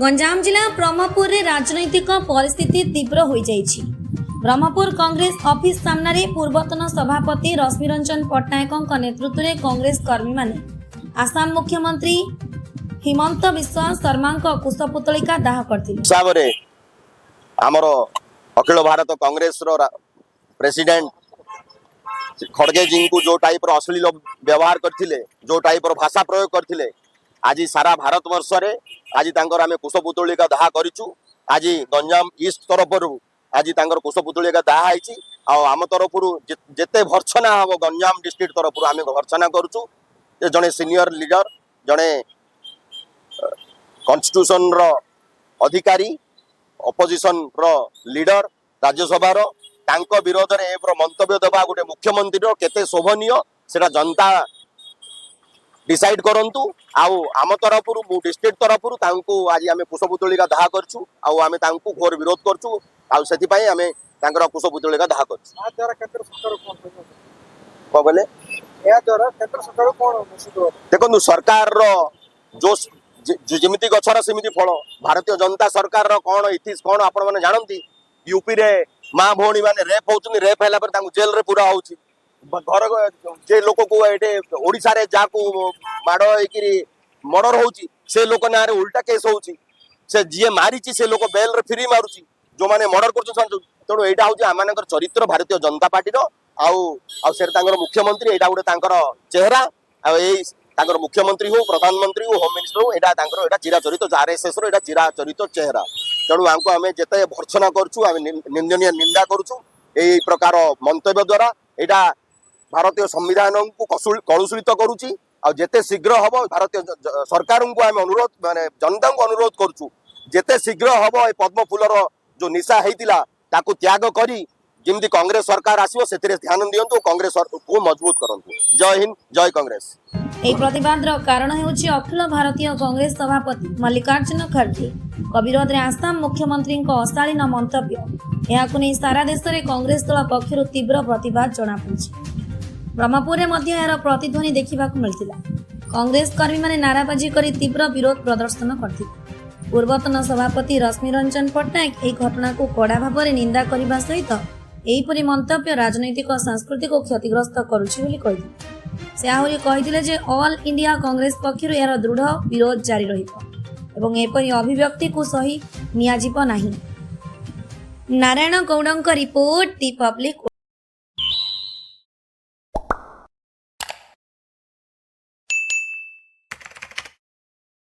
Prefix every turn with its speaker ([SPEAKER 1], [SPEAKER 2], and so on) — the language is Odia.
[SPEAKER 1] ଗଞ୍ଜାମ ଜିଲ୍ଲା ବ୍ରହ୍ମପୁରରେ ରାଜନୈତିକ ପରିସ୍ଥିତି ତୀବ୍ର ହୋଇଯାଇଛି। ବ୍ରହ୍ମପୁର କଂଗ୍ରେସ ଅଫିସ ସାମ୍ନାରେ ପୂର୍ବତନ ସଭାପତି ରଶ୍ମିରଞ୍ଜନ ପଟ୍ଟନାୟକଙ୍କ ନେତୃତ୍ୱରେ କଂଗ୍ରେସ କର୍ମୀମାନେ ଆସାମ ମୁଖ୍ୟମନ୍ତ୍ରୀ ହିମନ୍ତ ବିଶ୍ୱାସ ଶର୍ମାଙ୍କ କୁଶପୁତ୍ତଳିକା ଦାହ କରିଥିଲେ।
[SPEAKER 2] ହିସାବରେ ଆମର ଅଖିଳ ଭାରତ କଂଗ୍ରେସର ପ୍ରେସିଡେଣ୍ଟ ଖଡ଼ଗେଜୀଙ୍କୁ ଯୋଉ ଟାଇପର ଅଶ୍ଳୀଳ ବ୍ୟବହାର କରିଥିଲେ, ଯୋଉ ଟାଇପର ଭାଷା ପ୍ରୟୋଗ କରିଥିଲେ, ଆଜି ସାରା ଭାରତ ବର୍ଷରେ ଆଜି ତାଙ୍କର ଆମେ କୁଶପୁତ୍ତଳିକା ଦାହ କରିଛୁ। ଆଜି ଗଞ୍ଜାମ ଇଷ୍ଟ ତରଫରୁ ଆଜି ତାଙ୍କର କୁଶପୁତ୍ତଳିକା ଦାହ ହେଇଛି। ଆଉ ଆମ ତରଫରୁ ଯେତେ ଭର୍ତ୍ସନା ହବ, ଗଞ୍ଜାମ ଡିଷ୍ଟ୍ରିକ୍ଟ ତରଫରୁ ଆମେ ଭର୍ତ୍ସନା କରୁଛୁ ଯେ ଜଣେ ସିନିୟର ଲିଡର, ଜଣେ କନଷ୍ଟିଟ୍ୟୁସନର ଅଧିକାରୀ, ଅପୋଜିସନର ଲିଡର, ରାଜ୍ୟସଭାର, ତାଙ୍କ ବିରୋଧରେ ଏ ମନ୍ତବ୍ୟ ଦେବା ଗୋଟେ ମୁଖ୍ୟମନ୍ତ୍ରୀର କେତେ ଶୋଭନୀୟ, ସେଟା ଜନତା ଡିସାଇଡ୍ କରନ୍ତୁ। ଆଉ ଆମ ତରଫରୁ, ମୁଁ ଡିଷ୍ଟ୍ରିକ୍ଟ ତରଫରୁ ତାଙ୍କୁ ଆଜି ଆମେ କୁଶପୁତ୍ତଳିକା ଦାହ କରିଛୁ ଆଉ ଆମେ ତାଙ୍କୁ ଘୋର ବିରୋଧ କରୁଛୁ। ଆଉ ସେଥିପାଇଁ ଆମେ ତାଙ୍କର କୁଶପୁତ୍ତଳିକା ଦାହ କରୁଛୁ।
[SPEAKER 3] ଏହା ଦ୍ୱାରା କେନ୍ଦ୍ର ସରକାର କଣ କହିବ?
[SPEAKER 2] କଣ କହିଲେ?
[SPEAKER 3] ଏହା ଦ୍ୱାରା କେନ୍ଦ୍ର ସରକାର କଣ ମେସେଜ ଦେବ?
[SPEAKER 2] ଦେଖନ୍ତୁ, ସରକାରର ଯୋଉ ଯେମିତି ଗଛର ସେମିତି ଫଳ। ଭାରତୀୟ ଜନତା ସରକାରର କଣ ଇଥିକ୍ସ କଣ ଆପଣମାନେ ଜାଣନ୍ତି। ୟୁପିରେ ମା ଭଉଣୀ ମାନେ ରେପ୍ ହଉଛନ୍ତି, ରେପ୍ ହେଲା ପରେ ତାଙ୍କୁ ଜେଲରେ ପୁରା ହଉଛି। ଘର ଯେ ଲୋକକୁ ଏଠି ଓଡିଶାରେ ଯାହାକୁ ମାଡ ହେଇକିରି ମର୍ଡର ହଉଛି, ସେ ଲୋକ ନାଁରେ ଉଲ୍ଟା କେସ୍ ହଉଛି। ସେ ଯିଏ ମାରିଛି, ସେ ଲୋକ ବେଲରେ ଫ୍ରି ମାରୁଛି। ଯୋଉମାନେ ମର୍ଡର କରୁଛନ୍ତି ତେଣୁ ଏଇଟା ହଉଛି ଆମମାନଙ୍କର ଚରିତ୍ର ଭାରତୀୟ ଜନତା ପାର୍ଟିର। ଆଉ ଆଉ ସେଟା ତାଙ୍କର ମୁଖ୍ୟମନ୍ତ୍ରୀ, ଏଇଟା ଗୋଟେ ତାଙ୍କର ଚେହେରା। ଆଉ ଏଇ ତାଙ୍କର ମୁଖ୍ୟମନ୍ତ୍ରୀ ହଉ, ପ୍ରଧାନମନ୍ତ୍ରୀ ହଉ, ହୋମ ମିନିଷ୍ଟର ହଉ, ଏଇଟା ତାଙ୍କର ଏଇଟା ଚିରାଚରିତ, ଆରଏସଏସ ର ଏଇଟା ଚିରାଚରିତ ଚେହେରା। ତେଣୁ ଆଙ୍କୁ ଆମେ ଯେତେ ଭର୍ତ୍ସନା କରୁଛୁ, ଆମେ ନିନ୍ଦନୀୟ ନିନ୍ଦା କରୁଛୁ। ଏଇ ପ୍ରକାର ମନ୍ତବ୍ୟ ଦ୍ୱାରା ଏଇଟା ଭାରତୀୟ ସମ୍ବିଧାନକୁ କଳୁଷିତ କରୁଛି। ଆଉ ଯେତେ ଶୀଘ୍ର ହବ, ଭାରତୀୟ ସରକାରଙ୍କୁ ଆମେ ଅନୁରୋଧ, ମାନେ ଜନତାଙ୍କୁ ଅନୁରୋଧ କରୁଛୁ, ଯେତେ ଶୀଘ୍ର ହବ ଏ ପଦ୍ମ ଫୁଲର ଯୋଉ ନିଶା ହେଇଥିଲା ତାକୁ ତ୍ୟାଗ କରି ଯେମିତି କଂଗ୍ରେସ ସରକାର ଆସିବ, ସେଥିରେ ଧ୍ୟାନ ଦିଅନ୍ତୁ, କଂଗ୍ରେସ କୁ ମଜବୁତ କରନ୍ତୁ। ଜୟ ହିନ୍ଦ, ଜୟ କଂଗ୍ରେସ।
[SPEAKER 1] ଏହି ପ୍ରତିବାଦର କାରଣ ହେଉଛି ଅଖିଳ ଭାରତୀୟ କଂଗ୍ରେସ ସଭାପତି ମଲ୍ଲିକାର୍ଜୁନ ଖଡ଼ଗେଙ୍କ ବିରୋଧରେ ଆସାମ ମୁଖ୍ୟମନ୍ତ୍ରୀଙ୍କ ଅଶାଳୀନ ମନ୍ତବ୍ୟ। ଏହାକୁ ନେଇ ସାରା ଦେଶରେ କଂଗ୍ରେସ ଦଳ ପକ୍ଷରୁ ତୀବ୍ର ପ୍ରତିବାଦ ଜଣାପଡ଼ିଛି। ବ୍ରହ୍ମପୁରରେ ମଧ୍ୟ ଏହାର ପ୍ରତିଧ୍ୱନି ଦେଖିବାକୁ ମିଳିଥିଲା। କଂଗ୍ରେସ କର୍ମୀମାନେ ନାରାବାଜି କରି ତୀବ୍ର ବିରୋଧ ପ୍ରଦର୍ଶନ କରିଥିଲେ। ପୂର୍ବତନ ସଭାପତି ରଶ୍ମିରଞ୍ଜନ ପଟ୍ଟନାୟକ ଏହି ଘଟଣାକୁ କଡ଼ା ଭାବରେ ନିନ୍ଦା କରିବା ସହିତ ଏହିପରି ମନ୍ତବ୍ୟ ରାଜନୈତିକ ସଂସ୍କୃତିକୁ କ୍ଷତିଗ୍ରସ୍ତ କରୁଛି ବୋଲି କହିଥିଲେ। ସେ ଆହୁରି କହିଥିଲେ ଯେ ଅଲ୍ ଇଣ୍ଡିଆ କଂଗ୍ରେସ ପକ୍ଷରୁ ଏହାର ଦୃଢ଼ ବିରୋଧ ଜାରି ରହିବ ଏବଂ ଏପରି ଅଭିବ୍ୟକ୍ତିକୁ ସହି ନିଆଯିବ ନାହିଁ। ନାରାୟଣ ଗୌଡ଼ଙ୍କ ରିପୋର୍ଟ, ଦି ପବ୍ଲିକ।